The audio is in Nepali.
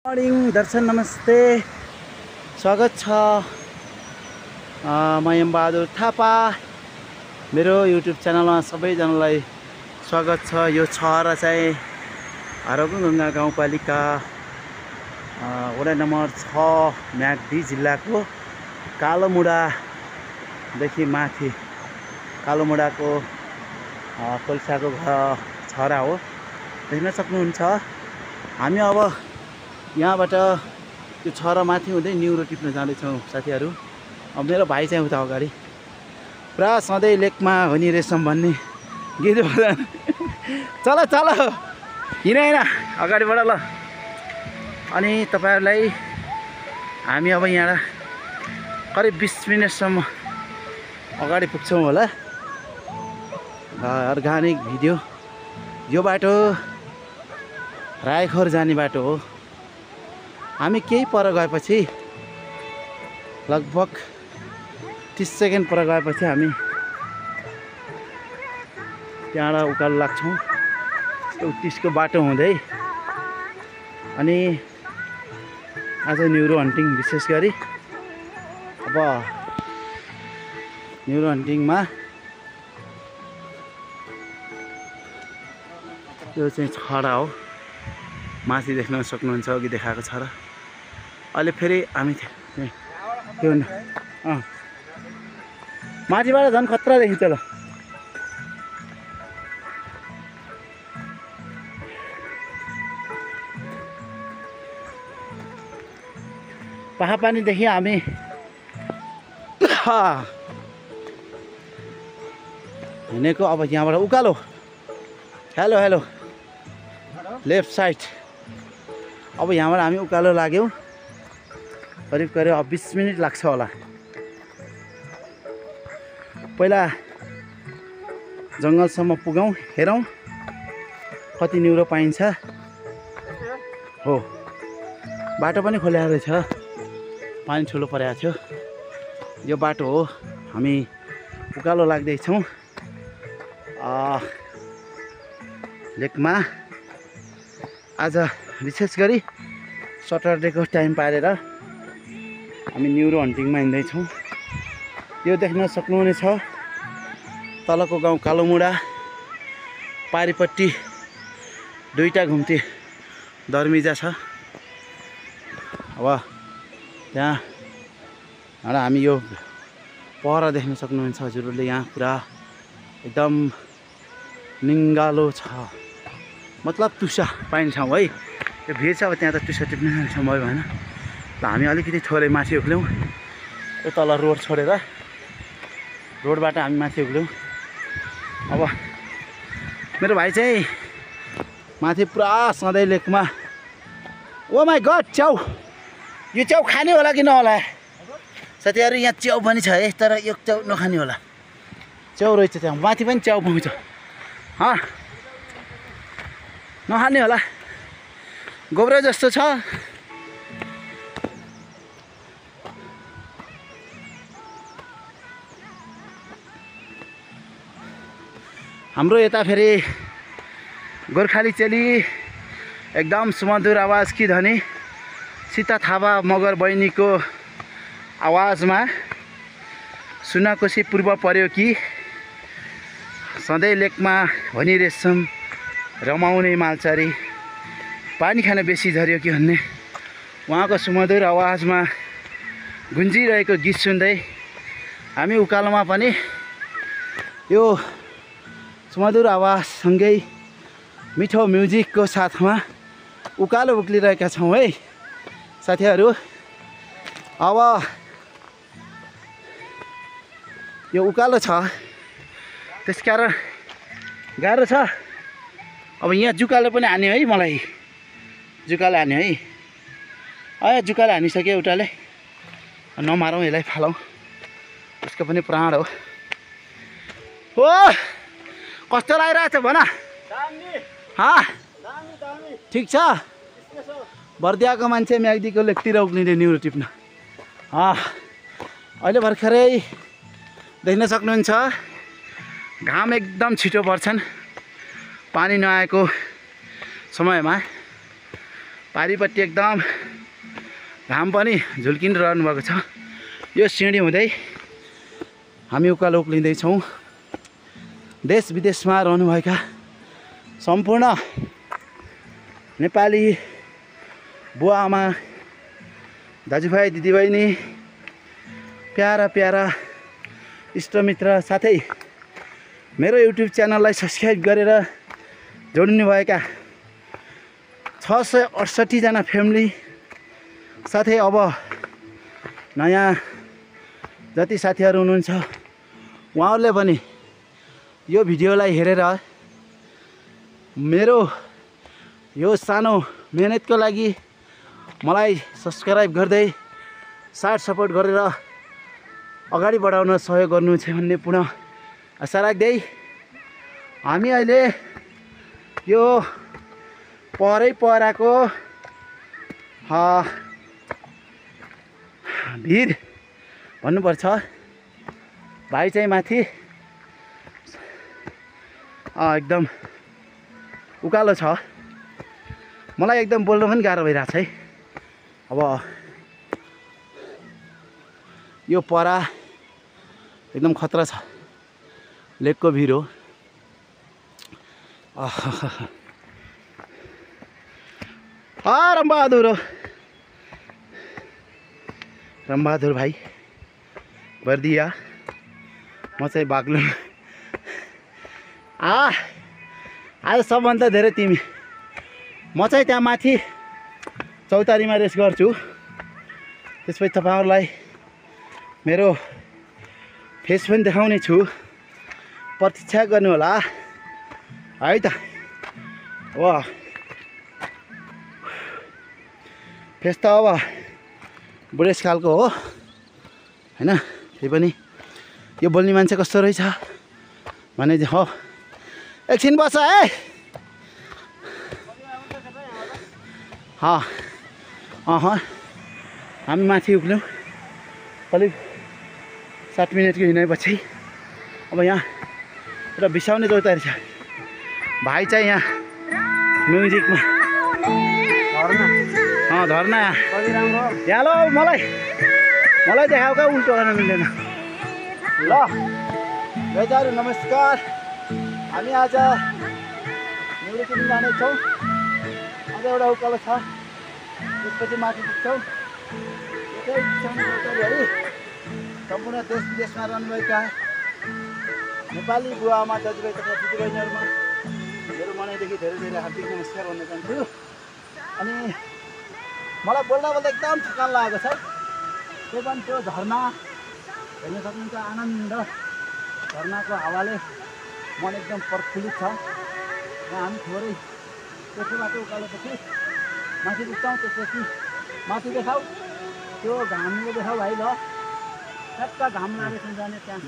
मर्निङ दर्शन नमस्ते स्वागत छ म एमबहादुर थापा मेरो युट्युब च्यानलमा सबैजनालाई स्वागत छ। यो छहरा चाहिँ हरगुङ्गा गाउँपालिका वडा नम्बर 6 म्याग्दी जिल्लाको कालोमुडादेखि माथि कालोमुडाको कोल्साको घर छहरा हो, देख्न सक्नुहुन्छ। हामी अब यहाँबाट त्यो छहरा माथि हुँदै न्युरो टिप्न जाँदैछौँ साथीहरू। अब मेरो भाइ चाहिँ उता अगाडि पुरा सधैँ लेकमा हो नि रेशम भन्ने गीत बजान चल चल हिँड अगाडिबाट ल। अनि तपाईँहरूलाई हामी अब यहाँ करिब 20 मिनटसम्म अगाडि पुग्छौँ होला। Organic video. यो बाटो रायखोर जाने बाटो हो। हामी केही पर गएपछि लगभग 30 सेकेन्ड पर गएपछि हामी त्यहाँबाट उकालो लाग्छौँ उत्तिसको बाटो हुँदै। अनि आज न्युरो हन्टिङ विशेष गरी अब न्युरो हन्टिङमा यो चाहिँ छहरा हो, माथि देख्न सक्नुहुन्छ अघि देखाएको छ र। अहिले फेरि हामी त्यो माथिबाट झन् खतरा देखिन्छ ल। पाहापानीदेखि हामी हिँडेको अब यहाँबाट उकालो हेलो हेलो लेफ्ट साइड। अब यहाँबाट हामी उकालो लाग्यौँ, करिब करिब 20 मिनट लाग्छ होला। पहिला जङ्गलसम्म पुगौँ, हेरौँ कति न्युरो पाइन्छ। हो बाटो पनि खोल्या रहेछ, पानी ठुलो परेको थियो। यो बाटो हो, हामी उकालो लाग्दैछौँ लेकमा। आज विशेष गरी सटरडेको टाइम पारेर हामी न्युरो हन्टिङमा हिँड्दैछौँ। यो देख्न सक्नुहुनेछ तलको गाउँ कालोमुडा, पारिपट्टि दुईटा घुम्ती दर्मिजा छ। अब त्यहाँबाट हामी यो पर देख्न सक्नुहुन्छ हजुरहरूले। यहाँ पुरा एकदम निङ्गालो छ, मतलब टुसा पाइने ठाउँ है। यो भिड छ, अब त्यहाँ त टुसा टिप्न जाने समय भएन। ल हामी अलिकति थोरै माथि उक्ल्यौँ, यो तल रोड छोडेर रोडबाट हामी माथि उक्ल्यौँ। अब मेरो भाइ चाहिँ माथि पुरा सधैँ लेकमा। ओ माई गड, च्याउ! यो च्याउ खाने होला कि नहोला साथीहरू? यहाँ च्याउ पनि छ है, तर यो च्याउ नखाने होला। च्याउ रहेछ त्यहाँ माथि पनि, च्याउ पाउँछ नखाने होला, गोब्रो जस्तो छ। हाम्रो यता फेरि गोर्खाली चेली एकदम सुमधुर आवाज कि धनी सीता थापा मगर बहिनीको आवाजमा सुनाकोशी पूर्व पर्यो कि सधैँ लेकमा भनी रेशम रमाउने मालचारी पानी खान बेसी झऱ्यो कि भन्ने उहाँको सुमधुर आवाजमा गुन्जिरहेको गीत सुन्दै हामी उकालोमा पनि यो सुमधुर आवाजसँगै मिठो म्युजिकको साथमा उकालो उक्लिरहेका छौँ है साथीहरू। अब यो उकालो छ त्यसकारण गाह्रो छ। अब यहाँ जुकाले पनि हान्यो है, मलाई जुकाले हान्यो है। जुकाले हानिसक्यो एउटाले, नमारौँ यसलाई, फालौँ, उसको पनि प्राण हो। हो कस्तो लागिरहेछ भन? ठिक छ। बर्दियाको मान्छे म्याग्दीको लेकतिर उक्लिँदै न्युरो टिप्न। अहिले भर्खरै देख्न सक्नुहुन्छ घाम एकदम छिटो पर्छन् पानी नआएको समयमा। पारिपट्टि एकदम घाम पनि झुल्किरहनु भएको छ। यो सिँढी हुँदै हामी उकालो उक्लिँदैछौँ। देश विदेशमा रहनुभएका सम्पूर्ण नेपाली बुवा आमा दाजुभाइ दिदीबहिनी प्यारा प्यारा इष्टमित्र साथै मेरो युट्युब च्यानललाई सब्सक्राइब गरेर जोडिनुभएका 668 जना फ्यामिली साथै अब नयाँ जति साथीहरू हुनुहुन्छ उहाँहरूले पनि यो भिडियोलाई हेरेर मेरो यो सानो मेहनतको लागि मलाई सब्सक्राइब गर्दै साथ सपोर्ट गरेर अगाडि बढाउन सहयोग गर्नुहुन्छ भन्ने पुनः आशा राख्दै हामी अहिले यो पहराको भिर भन्नुपर्छ। भाइ चाहिँ माथि एकदम उकालो छ। मलाई एकदम बोल्न पनि गाह्रो भइरहेको छ है। अब यो पहरा एकदम खतरा छ। लेकको भिर हो। रामबहादुर हो, रामबहादुर भाइ बर्दिया। म चाहिँ बाग्लुङ। आज सबभन्दा धेरै तिमी। म चाहिँ त्यहाँ माथि चौतारीमा रेस गर्छु। त्यसपछि तपाईँहरूलाई मेरो फेस पनि देखाउने छु। प्रतीक्षा गर्नु होला है त। वाह, फेस त अब बुढेसकालको हो हैन। त्यही पनि यो बोल्ने मान्छे कस्तो रहेछ भने चाहिँ हो। एकछिन बस है। हामी माथि उक्ल्यौँ करिब 60 मिनटको हिँडाइपछि। अब यहाँ एउटा बिसाउने चौतारी छ। भाइ चाहिँ यहाँ म्युजिकमा धर्ना यालो मलाई देखाऊ क्या, उल्टो गर्न मिल्दैन। ल दाजुहरू नमस्कार। हामी आज निवृत्ति जानेछौँ। अझ एउटा उकालो छ, त्यसपछि माथि पुग्छौँ। सम्पूर्ण देश विदेशमा रहनुभएका नेपाली बुवा आमा दाजुभाइ तथा दिदीबहिनीहरूमा मेरो मनैदेखि धेरै धेरै हार्दिक नमस्कार भन्न चाहन्छु। अनि मलाई बोल्दा एकदम थकान लागेको छ। त्यो पनि त्यो झरना हेर्न सक्नुहुन्छ। आनन्द झरनाको हावाले मन एकदम प्रफुल्लित छ। यहाँ हामी थोरै त्यसको बाटो उकालोपछि माथि पुग्छौँ। त्यसपछि माथि देखाऊ, त्यो घामले देखाऊ भाइ। ल ठ्याक्क घाम लागेको जाने त्यहाँ।